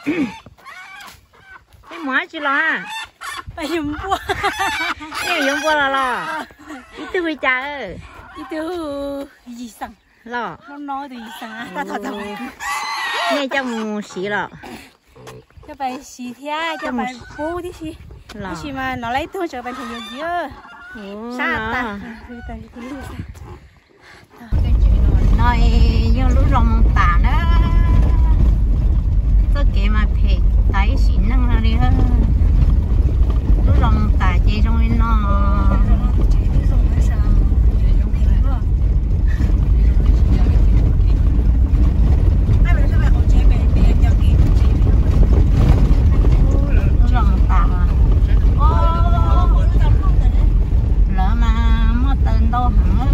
Nej mus dab tsi los? Nej yuav npua los los? Ib tug li cas? Ib tug yim xees los. Nej coj mus siv los? Coj pais siv thiab coj pais pub tib si. Tab sis mas no lawv ib tug tseem pais nrhiav yuav ntxiv. Sab tas. No yog lub zos Moos Tam na. Txoj kev mas phem tas ib sim neej no li. Lub zos Moos Tam ces zoo li no. Lub zos Moos Tam mas, lawv mas muaj taws ntau heev.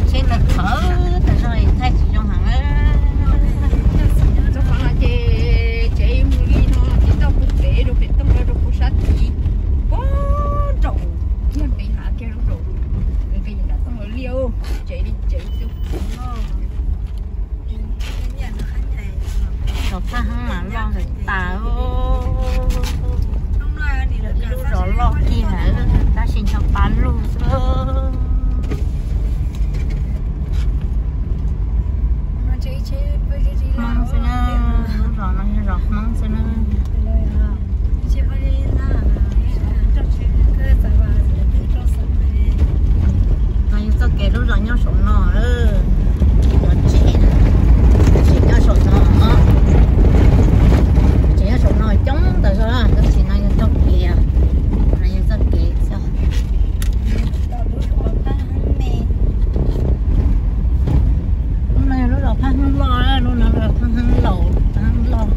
Tsheb tawm qhawv tas zog thaij tsis zoo heev. Txog qhov no ces tsev mus li no ces tau pug pem rau pem tooj rau pug sab tid, pob nraum kiag nqis hav kiag rau nraum nqis nram tooj liaj tsev li tsev xwb. Rov qab heev mas loj ntawm tas. Ib lub zos loj kiag lawm, tab sis ncho pa lug xwb. Hmoob xwb na, lub zos no yog zos Hmoob xwb na. No yog txoj kev lub zos nyob saum no, cov tsev, tsev nyob saum no, tsev nyob saum no coob tas zog, tab sis no yog txoj kev, no yog txoj kev xwb. Lub no yog lub zos Phaj Heeb Loj, lub no yog Phaj Heeb Laus, Phaj Heeb Loj.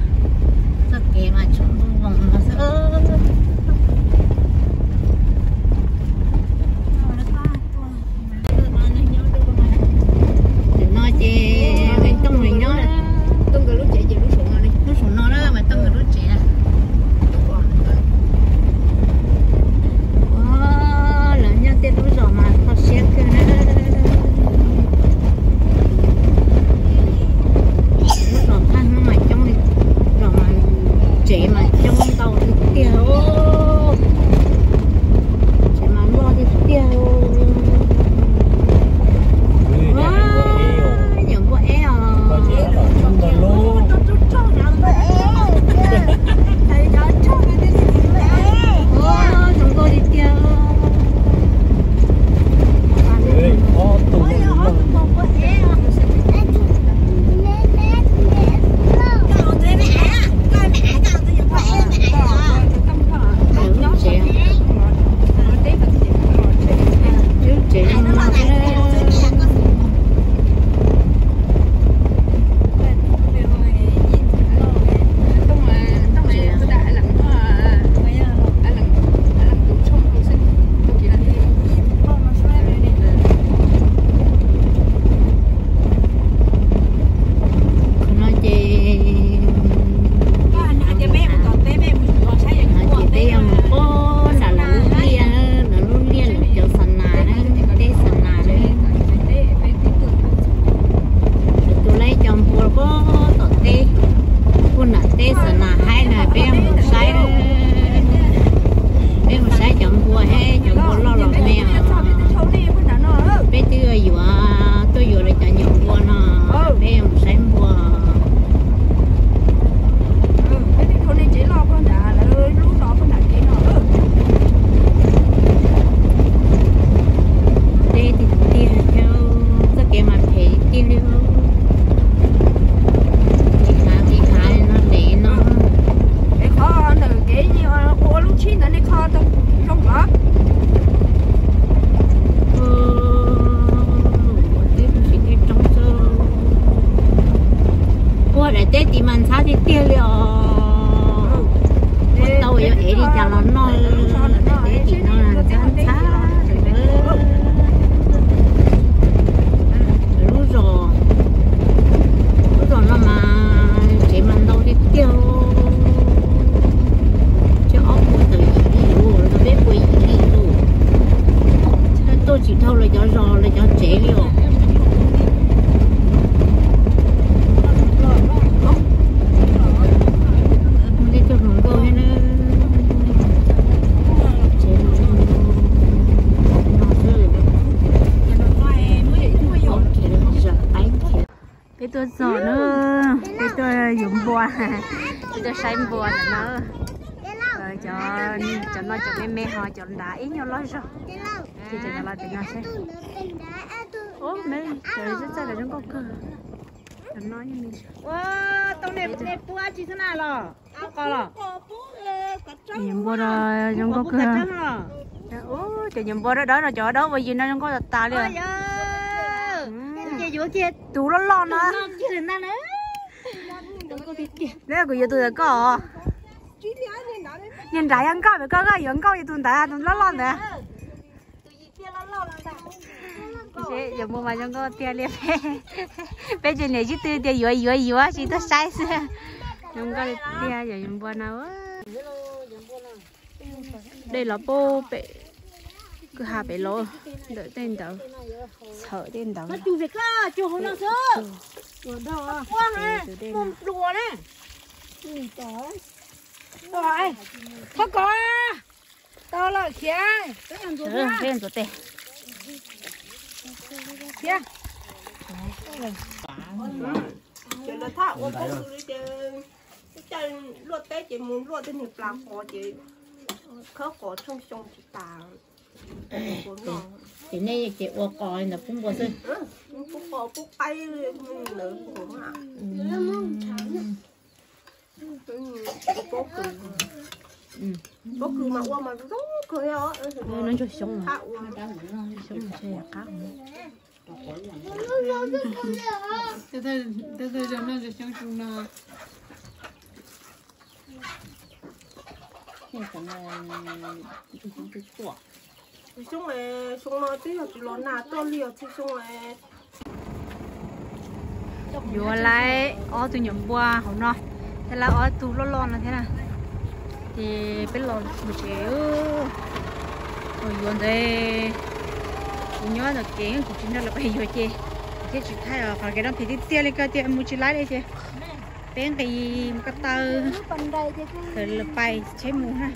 Txoj kev mas tsaus ntuj voos no xwb. Tam no ces Maiv Tooj nyob lub saum no na, Maiv Tooj nkawd lub tsev na. Ua, lawv nyob tej lub zos mas kho siab kawg na. Lub zos Phaj Heeb mas coob li, zos mas tsev mas coob ntau tiag tiag, tsev mas loj tiag tiag. Ua, nyuam npua eb os. Ua, zoo nkauj tiag tiag. Lub tsev, lub tsev no no. Qhov no ces peb yuav mus pab nram lawv lub liaj, lawv lub liaj lawv cov xa nas na, teb xa nas na. Lawv tua lawv cov npua pab tom teb, pab nram teb xa nas haib na, peb yuav mus saib. Peb mus saib cov npua thiab cov npua loj los me os. Peb twb yuav tuaj yuav lawv cov nyuam npua no, peb yuav mus saib npua. Teb tiag tiag, txoj kev mas phem tiag li. Txiv khav txiv khav no dev no. Qhov ntawm kev ua lub tshib ntawd nej kho tau zoo los? Ua daim teb tim mas ntxhab tiag tiag li os. Ua tau yuav ev li cas los noj, daim teb tim no ntxhab ntxhab. Lub zos, lub zos no mas tsev mas ntau tiag tiag. Tsev ob puas tawm yim li lus, peb puas yim li lus. Tuaj tsis dhau lawv cov zos lawv cov tsev li os. Tej tug hluas nkauj thiab na. Peb tuaj txog na, peb tuaj yuav npua, peb tuaj saib npua ntawm no. Cov, cov no cov me me ho cov nrad ib nyuag loj zog. Ces cov los tim no seb. Ub, me, cov txaj txaj cov zoo nkauj kawg. Cov no ua tau nej pua tsis xwb na los? Qos los? Nyuam npua no zoo nkauj kawg. Cov nyuam npua dawb dawb no, cov dawb ua yig no zoo nkauj tas tas li. Ces yuav kiag tus loj loj no. Kuv yuav tus ntawm koj os. Niag nrad yog nkauj, pem koj yuav nkauj yog tus ntawd, tus loj loj ntawd. Yuav npua mas zoo nkauj tiag li. Peb ces niam sib tw tias yuav yuav yuav tsis tuaj saib xwb. Zoo nkauj tiag, yuav npua no. Dej los pem kwj ha pem los ntawm tej ntawd, txhawm tej ntawd. Thov kom tau lawm khiav. Ntxuav tes. Khiav. Ces lawv thaj ua pob kws li ces ua caij luaj teb ces mus luaj tej niag plas qos ces khawb qos tshooj xyoo tsis tas. Ces nej ces ua qos ntawd pub npua xwb. Pub qos pub qaib lawv ua pob kws. Pob kws mas ua mas zoo kawg os. Noj ntsuag xyoob, xyoob ntshe qab. Xyoob no twb yog tsis los nag tuaj li os txhua xyoo. Yuav lawm ob tug nyuam npua hauv no, thiab lawv ob tug loj loj no thiab na. Ces peb los mus tsev, yuav ntawd, kuv nyob ntawm kev kuv tsis nrog lawv pais yuav ces thiaj tsis thaij os, qhov kev no phem tiag tiag li, koj tias mus tsis laib li ces peb nqis mus ko taw, lawv pais tsheb mus na.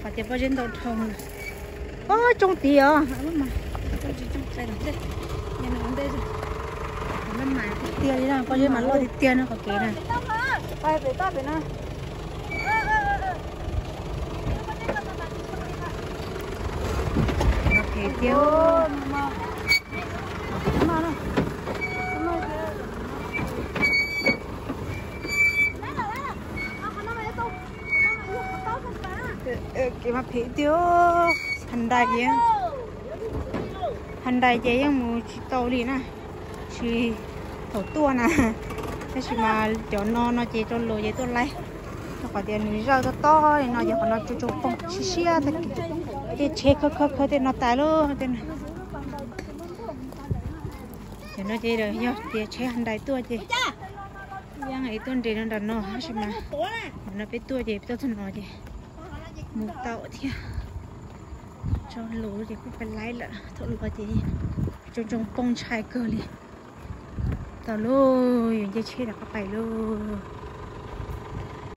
Qhov tias pob zeb ntau dhau, pob tsoob tid os. Mas tiag li, pob zeb mas loj tiag tiag no qhov kev na. Phem tiag. Kev mas phem tiag. Hais nrais ces, hais nrais ces yeej mus tsis tau li na. Tsis thaum tuaj na, tab sis mas cov no no ces rau luag ces tuaj laib. Rau qhov tias nws zawj tob tob li no ces qhov no tsuas tsuas poob siab siab tag kis. Tej tsheb khawb khawb khawb tej no tas lawm tej no. Cov no ces yog tias tsheb hais nrais tuaj ces yeej tuaj nres no nram no tab sis mas no peb tuaj ces peb tuaj txog no ces mus tau thiab. Tso lus ces kuj pais laib lawm, thaum los ces tsoos tsoos poob ntshai kawg li. Tau lauj, yuav nce tsheb rov qab pais lauj.